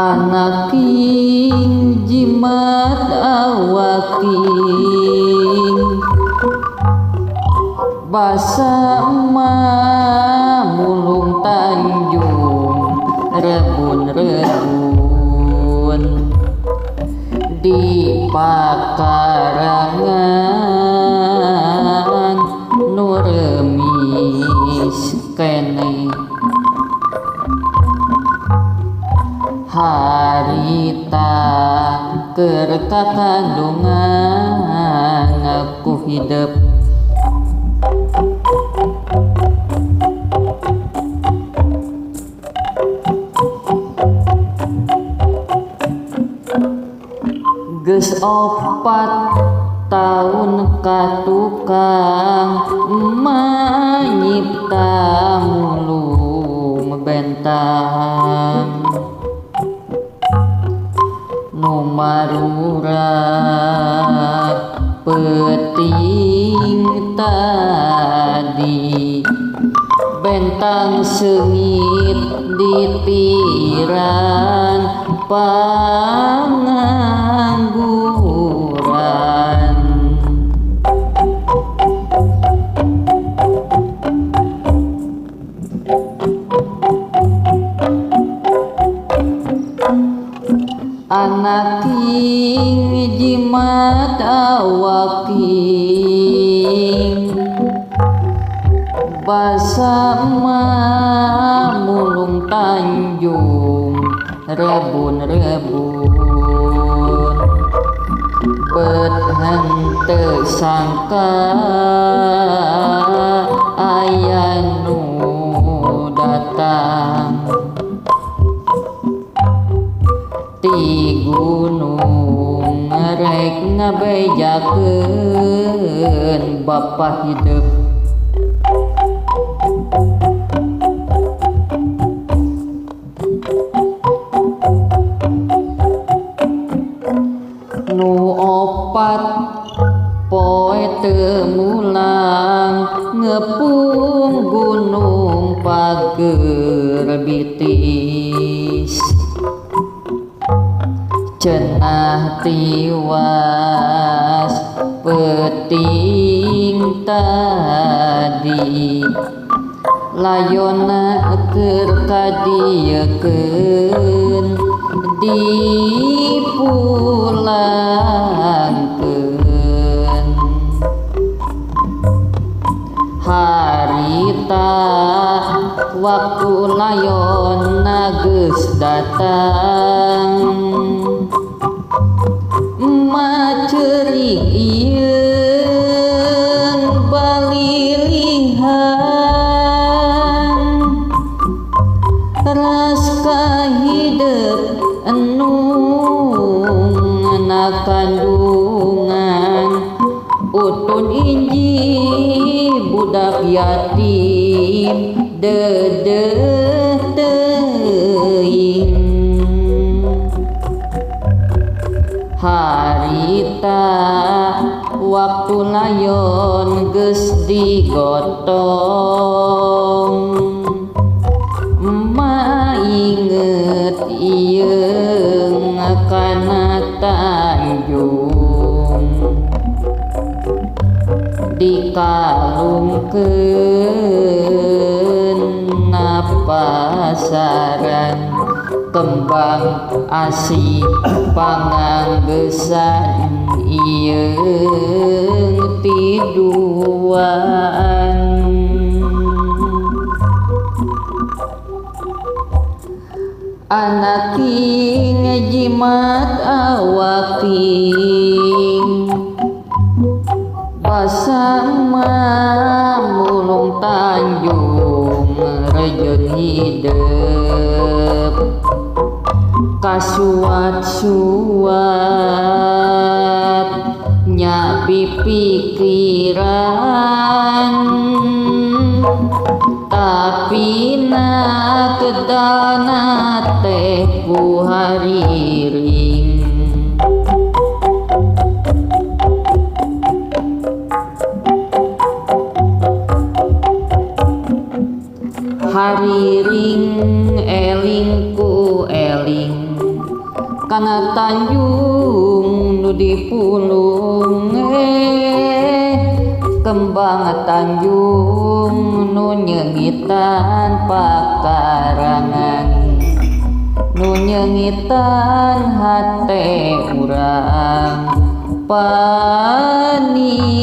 Anaking jimat awaking basa mulung Tanjung rebun-rebun di pakarangan nu remis keneh harita keur kakandungan aku hidup. Geus 4 tahun ka tukang nyipta mulung bentang nu marurat peuting tadi bentang seungit ditiran pangangguran. Anaking jimat awaking basa mulung Tanjung rebun-rebun bet henteu sangka aya nu datang ti gunung rek ngabejakeun bapa hidup. Nu 4 poe teu mulang ngepung gunung pager bitis cenah tiwas peuting tadi layona keur kadiekeun dipulangkeun harita waktu layona geus datang ma ceurik ieung balilihan ras kahidep enu na kandungan utun inji budak yatim dedeh teuing harita waktu layon geus digotong ma inget ieung kana Tanjung dikalungkeun na pasaran kembang asih panganggesan ieung tiduan. Anaking jimat awaking basa mulung Tanjung rejeun hidup kasuat-suat nya pipikiran. Tapi na kedana teh ku hariring. Hariring eling ku eling kana Tanjung nu dipulung, kembang Tanjung nu nyengitan pakarangan, nu nyengitan hate urang. Paningalian